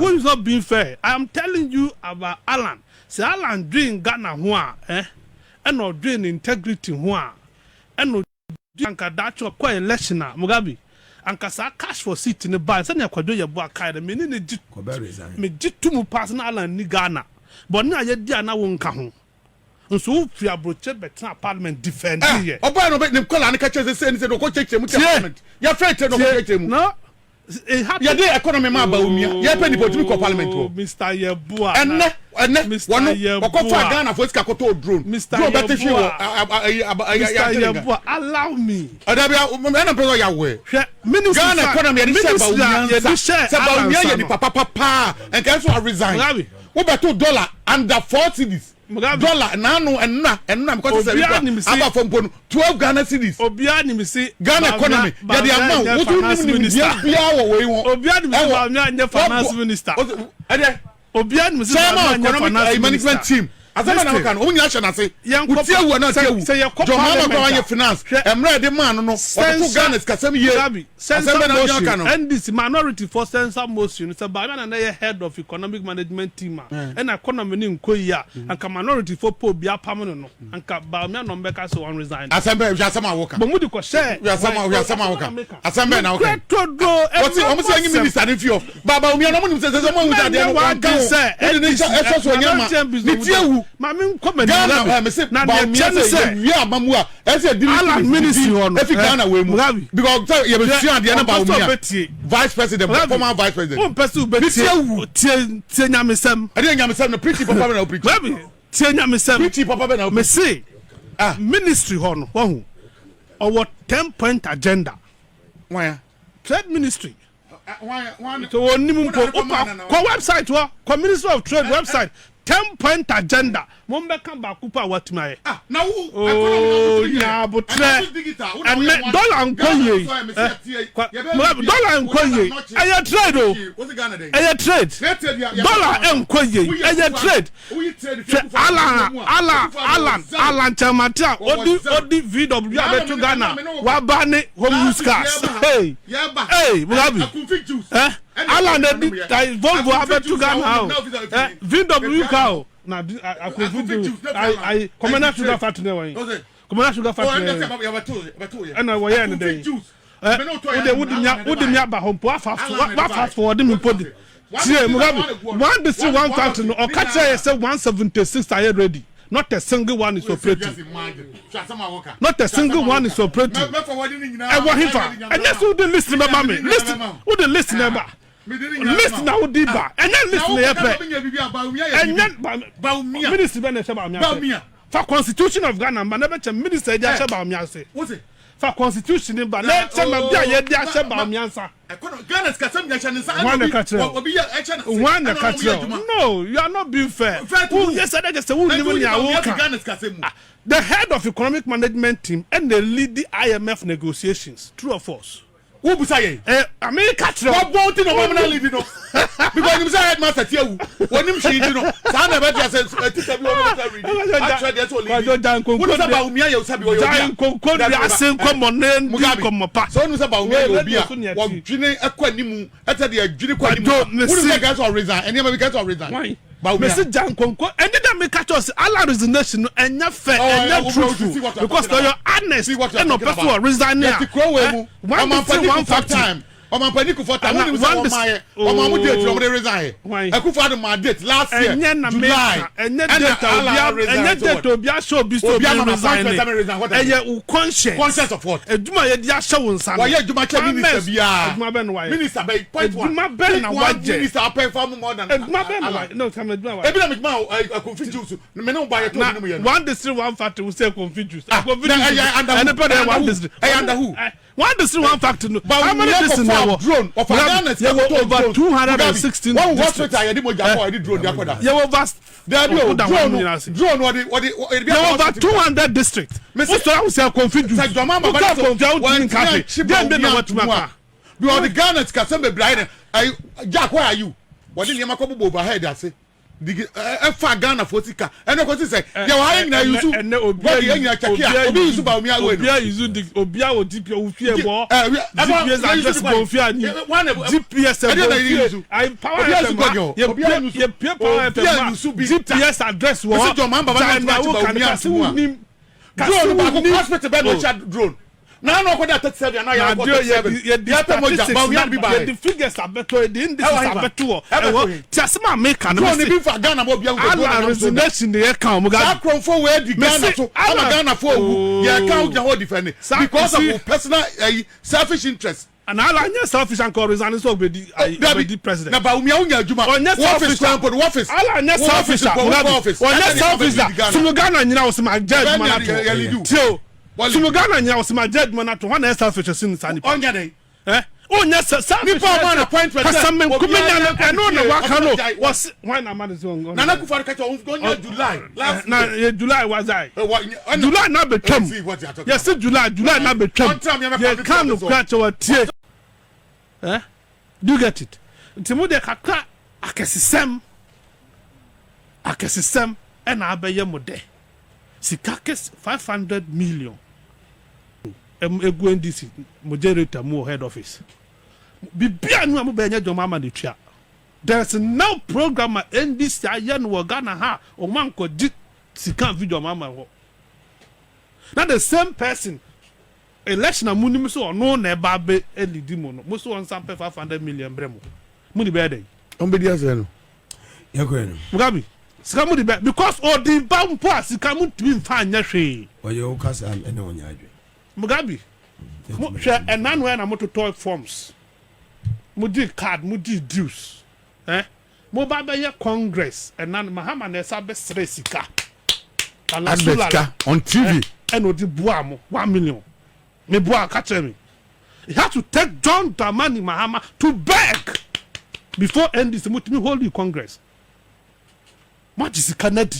Who is not being fair? I am telling you about Alan. Sɛ Alan dwen Ghana ho a, eh, ɛna ɔdwen ne integrity ho a, ɛna ɔdwen anka daakye ɔkɔ election a, Mugabe, anka saa cash for seat no bae, sɛnea Kwadwo Yeboah kae no, me ne no gye, Kɔbɛ resign. megye to mu paa sɛ na Alan nni Ghana. Bɔne a yɛadi a na wonka ho. Nso wo firi aburokyire bɛtena parliament defend Eh, yɛ. ɔbaa no ne nkɔla no ka kyerɛ sɛ sɛ ne sɛ na ɔkɔ kyerɛkyerɛ mu tia Tie. parliament. Yɛfrɛ kyerɛ na ɔkɔ Tie. kyerɛkyerɛ mu. No, it happened. Yɛde economy ma Bawumia. Yɛpɛ nipa otumi kɔ parliament hɔ. Oh, Mr. Yeboah. Ɛnɛ ɛnɛ Mr. wɔno Yeboah. ɔkɔfa Ghana fo sika kɔtɔ drone. Mr. Drone bɛte hwe wɔ Yeboah. ayi Mr. ayi Yeboah, allow me. Ɛdabi ɛna mpɛ sɛ ɔyɛ awɛ. Hwɛ, ministry Ghana sa- economy yɛde hyɛ ministry a Bawumia yɛde nsa. hyɛ Sɛ Alan Bawumia nsa yɛ no. nipa papa paa nka nso a resign. Mugabe. Wobɛto dollar under 4 cedis. Mugabe. Dollar nanu ɛnuna ɛnuna mekɔ sɛ Obiara nim sɛ aba fam po no 12 Ghana cedis. Obiara nim si. Ghana economy yɛde ama wo wotu nim nimdeɛ biara wɔ wei ho. Obiara nim si Bawumia nyɛ finance minister. Ɛdɛ. Obiara nim si Chairman Bawumia of nyɛ economic finance management minister. team. Asɛm na Listen. wɔka no wɔn nyinaa hyɛ n'ase. Yɛnkɔ Wotie wu anaa tie wu. sɛ yɛkɔ John Mahama parliament kora a, wanyɛ finance. hwɛ- Mmerɛ yɛde maa no no ɔtoto Ghana sikasɛm yie. Gabi, Asɛm censor bɛ na ɔnyɛ motion ɔka no. NDC minority for censor motion sɛ Bawumia na yɛ head of economic management team a, ɛna economy ne nkɔ yi a, anka minority for po bi apam no, anka Bawumia na ɔmbɛka sɛ wɔn resign. Asɛm bɛ hwɛ asɛm a wɔka. Bɔn mu de kɔ hyɛ. Hwɛ asɛm a hwɛ asɛm a wɔka. Asɛm bɛ na wɔka. Todo. Wɔsi wɔn sɛ ɛnyi minister ne fi hɔ. Baba Bawumia na wɔn nim sɛ sɛ sɛ wɔn ahu adeɛ no wɔn ka ho. Wɔde ne nhyɛ ɛsɔ so ɔnyɛ ma. Ne tie wu. Maame nkɔ mɛ Ghana ɛ mɛ se na deɛ Bawumia kyɛ ne sɛ sɛ yɛ wie ama mu a ɛsɛ yɛ Alan ministry hɔ no, efi Ghana wei mu. Mugabe. Because sɛ yɛ bɛ sua adeɛ na Ɔmpɛ sɛ Bawumia ɔbɛtie. vice president, Mugabe. former vice president. Wompɛ sɛ Ne tie wobɛtie. wu. Tie, tie nyamesɛm. Ɛdeɛ nyamesɛm no, preaching papa bɛ na o preach. Mugabe, tie nyamesɛm. Preaching papa bɛ na o preach. Mese Ah. ministry hɔ no, wahu ɔwɔ 10 point agenda. Wɔn Trade ministry. ya. Wɔn wɔn. So wɔn mpo Wo na wokɔ kɔ website hɔ, kɔ Ministry of Trade website, 10 point agenda, mo mbɛka baako pa a watumi ayɛ. Ah, na wo. Ooo, nyabotrɛ, ɛnɛ dollar nkɔ yie, ɛ dollar nkɔ yie, ɛyɛ trade o, ɛyɛ trade. Dollar nkɔ yie, ɛyɛ trade. Hwɛ, Alan Alan Alan Alan Kyerematen a odi VW abɛto Ghana waba ne home use cars. Hey hey, Mugabe, ɛ Alan edi Volvo abɛto Ghana o, ɛ VW car o, na di akunfi juice ayi ayi Komenda Sugar Factory na wɔn yi Komenda Sugar Factory na ɛna wɔyɛ ne dɛ ɛ wode wode mi aba hɔ mpo afa so wa fast forward mi mpo de. Tie, Mugabe, one district one factory no, ɔka kyerɛ yɛ sɛ 176 ayɛ ready. Not a single one is operating, not a single one is operating. Ɛwɔ hefa? Ɛnyɛ sɛ wode list no bɛma me. List wode list no ɛba, list na wode ba, ɛnyɛ list na yɛ pɛ. Ɛnyɛ ministry bɛ na ɛhyɛ Bawumia ase. Fa Constitution of Ghana ma na bɛkyɛ minister de ahyɛ Bawumia ase. Fa constitution ni ba na ɛkyɛ ma bi a yɛde ahyɛ Bawumia nsa. Wọn na ka kyerɛ o, wọn na ka kyerɛ o. No, you are not being fair. Wo yɛ sɛ dɛ sɛ wo nim nea wo ka. The head of economic management team ɛna lead the IMF negotiations, true or false? Wo busa yɛn. Ɛ America kyerɛ o. Wɔbɔn ti na ɔmo na lead no because onim sɛ headmaster ti ewu onim hwee ti no saa na ɛbɛ tia sɛ ɛti sɛ bi wɔn bɛ read atwerɛ deɛ sɛ ɔlead. Kwadwo Gyan. Wọ́n sɛ Bawumia yɛ sabi ɔyɛ obi a Gyan nkonko di ase nkɔmɔ ne ndi nkɔmɔ pa. Sɛ wɔn sɛ Bawumia yɛ obi a Radio so ne ɛti. Wɔdwene ɛkɔ animu ɛtɛ deɛ ɛdwene kɔ animu. Kwadwo, Wọ́n mesi- sɛ kɛse ɔresign ɛnneɛma bi kɛse ɔresign. Why? Bawumia. Mesi gya nkonko ɛni dɛ mi ka kyerɛ sɛ Alan resignation no ɛnyɛ fɛ. Oh, Ɛnyɛ oh, truthful see what you are because talking ɔyɛ about. honest See what you are ɛna talking ɔpɛ so about. ɔ resign a Yɛte kuro wei mu. One district Ɔmampanin one Kufuor factory time, ɔmampanin Kufuor time, Ana, wɔn nim sɛ ɔma yɛ ɔma mo date na ɔmo de resign. Why? Akufo Addo ma date last year Ɛnyɛ na July. meka ɛnyɛ date a obi ɛnyɛ date obi ahyɛ obi so Obi obi ama ma resign. appointment sɛ me resign, what Ɛyɛ wo conscience. Conscience of what? Edwuma yɛ di ahyɛ wo nsa no. Wɔyɛ adwuma kyɛ minister biara. Edwuma bɛn na wayɛ? Minister bɛyi point one. Edwuma bɛn na Pick one wayɛ? minister apɛ fa mu more than Edwuma bɛn na Alan. wayɛ? No, sɛ edwuma wayɛ. Ebi na mi juma Akunfi Juice me ne wo ba yɛ to Na obi ne mu yɛ no. one district one factory wo sɛ Akunfi Juice. Ah, Akunfi na Juice ɛyɛ under who? ɛne pɛ Ɛyɛ de under one who? district. Ɛyɛ under who? One district one factory no, how many Bawumia districts na kɔfa ɛwɔ? drone ɔfa Ghana sika Yɛwɔ kɔtɔ over drone. 216 Wɔn wɔ districts. hospital yɛde mogya kɔ yɛde drone de akɔda. Yɛwɔ over Dabi o. Ɔda wɔn Drone nyinaa no ase. drone ɔde ɔde bi Yɛwɔ akɔ over hospital. 200 districts. Mese- Wosɔrɔ ahosɛ Akunfi Juice Sɛ dɔm ama wokɔ Akunfi a wotumi nka ase deɛ mbɛ na watumi aka. Bi ɔde Ghana sikasɛm bebree ayɛ no ayi. Jack, where are you? Wɔde nneɛma kɔ bobɔ overhead ase. Digi ɛfa Ghana fo sika ɛnɛ kɔsi sɛ deɛ wɔ ha yɛ nyinaa yusu bɔdi yɛ nyinaa kyɛkɛ a obi yusu ba omi awo enu. Obia yusu di obia wɔ GPS wɔ fie bɔ GPS address bɔ ofie ani GPS bɔ ofie ayi power FM ha yɛ pie yɛ pie power FM ha GPS address wɔ hɔ gya na wo kan kasi wo nim kasi wo nim. Hospital bɛɛ na ɔkyɛ drone. Na ano ɔkɔda 37 anaa yɛn akɔ 37. Yɛde statistics na yɛde figures abɛto yɛde indices abɛto hɔ ɛwɔ ti asɛm a meka no mesi. Bi nfa Ghana ma obi ahu sɛ Ala resignation de yɛ kan ɔmo Saa kurɔnfo wɔ adi Ghana so ama Ghana fo owu yɛ kan ogyina hɔ defend because of wo personal ɛyi selfish interest. Na ala nyɛ selfish anka ɔresign sɛ ɔbɛdi ayi ɔbɛdi president. Na Bawumia wonya adwuma. Ɔnyɛ selfish a ala nyɛ selfish a Mugabe ɔnyɛ selfish a sumu Ghana nyina ɔsɛ ma gya adwuma no ato hɔ tie o sumu Ghana nyina ɔsɛ ma gya adwuma no ato hɔ na ɛyɛ selfish sin saa nipa. Ɔnyɛ dɛ. Eh ɔnyɛ selfish. Nipa ɔma na appointment sɛ kasa menkumenya no ɛno na waka no wɔse hwan na ama no sɛ Nana Akufo-Addo ka kyerɛ ɔnyɛ July last na yɛ July wazae July na betwam yɛse July July na betwam yɛka no kora kyɛ watie eh do you get it nti mo deɛ kakra akɛsesɛm akɛsesɛm ɛna abɛyɛ mo dɛ sika kɛse 500 million egu NDC mo generator mu wɔ head office bibia nu a mo bɛyɛ nyɛ dwom ama ne tua. There's no program a NDC ayɛ no wɔ Ghana ha a wɔn ankɔgye sika amfi John Mahama hɔ. Na the same person election a monim sɛ ɔno na ɛba abɛ leadi mo no, mo so ɔnsan pɛ 500 million brɛ mo. Mo de bɛyɛ dɛn? Wɔn bɛdi asɛ no. Yɛkɔɛ no. Mugabe, sika mo de bɛ because ɔde ba mpo a sika mo ntumi nfa anyɛ hwee. Ɔyɛ wo kasa ɛne ɔnyɛ adwene. Mugabe, mo hwɛ ɛna no ɛna mo totɔ forms. Mo gye card mo gye dues eh mo ba bɛyɛ congress ɛna no Mahama na ɛsa bɛ srɛ sika Advert sika on TV. Eh ɛna ɔde boa mo 1 million me boa ka kyerɛ me he had to take John Dramani Mahama to beg before NDC mo tumi hold the congress mo agye sika no adi.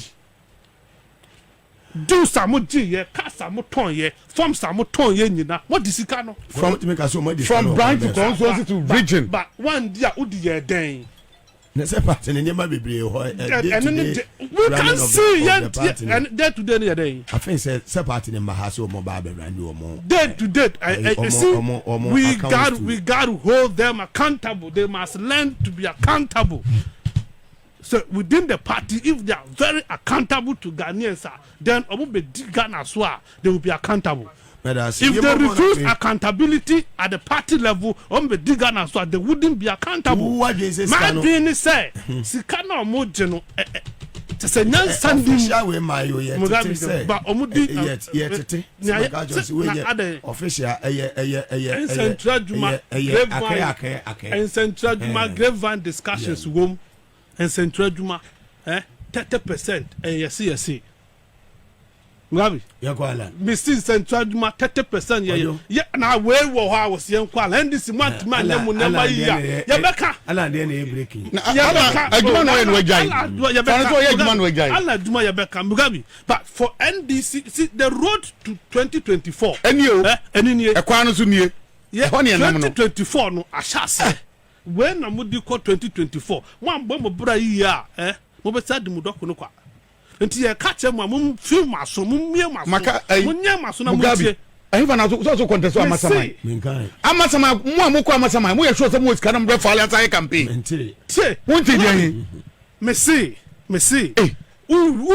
Dues a mo gye yɛ, cars a mo tɔn yɛ, forms a mo tɔn yɛ nyina, mo di sika no. From from branch to constituency to region. Ba wan di a wo di yɛ dɛn? Na sɛ party no nneɛma bebree hɔ ɛ day to day we can see yɛn ɛne day to day no yɛ dɛn? Afei sɛ sɛ party no mma ha sɛ wɔn ba abɛwura ne wɔn. Day to day ɛ ɛ see we got we got to hold them accountable they must learn to be accountable. Sɛ within the party if they are very accountable to Ghanaians a then ɔmo bɛ di Ghana so a they will be accountable. If they refuse accountability at the party level ɔmo bɛ di Ghana so a they wouldn't be accountable. M'adwene ne sɛ sika na ɔmo gye no ɛ ɛ kyɛ sɛ nyansa nnim. Official wei maa yi o yɛ tete sɛ ba ɔmo di yɛ tete sɛ maka kyerɛ sɛ wei yɛ official ɛyɛ ɛyɛ ɛyɛ nsɛntwerɛ adwuma ɛyɛ akɛ akɛ akɛ nsɛntwerɛ adwuma grapevine discussions wom. Nsɛnkyerɛ adwuma eh 30% ɛyɛ yɛse yɛse Mugabe Yɛnkɔ Alan. Mesi nsɛnkyerɛ adwuma 30% yɛ yɛ na wei wɔ hɔ a wɔsi yɛnkɔ Alan NDC mu antumi anyɛ mu nneɛma yi a yɛbɛka. Alan deɛ na ɛyɛ breaking. Alan adwuma na ɔyɛ na wagyae. Yɛbɛka ɔyɛ adwuma na wagyae. Alan adwuma yɛbɛka Mugabe but for NDC see the road to 2024. Ɛnie o. Ɛni nie. Ɛkwan no so nie. Ɛhɔ ne ɛnam no. 2024 no ahyɛ aseɛ. Wei na mode kɔ 2024. Moambɔ mo bra yiye a, eh, mobɛsan adi mo dɔko no kwa. Nti yɛka kyerɛ mo a, momfiri mo aso, mommue mo aso, Maka ayi, monyɛ mo aso na Mugabe, montie. ɛhefa na so sɛ so kɔntɛso Amasaman? Mese. Menkae. Amasaman, mo a mokɔ Amasaman, moyɛ sure sɛ mowɔ sika na mobɛ file ansa ayɛ campaign? Mente. Tie. Wonte deɛ he? Mese, mese, Eh. wo, wo.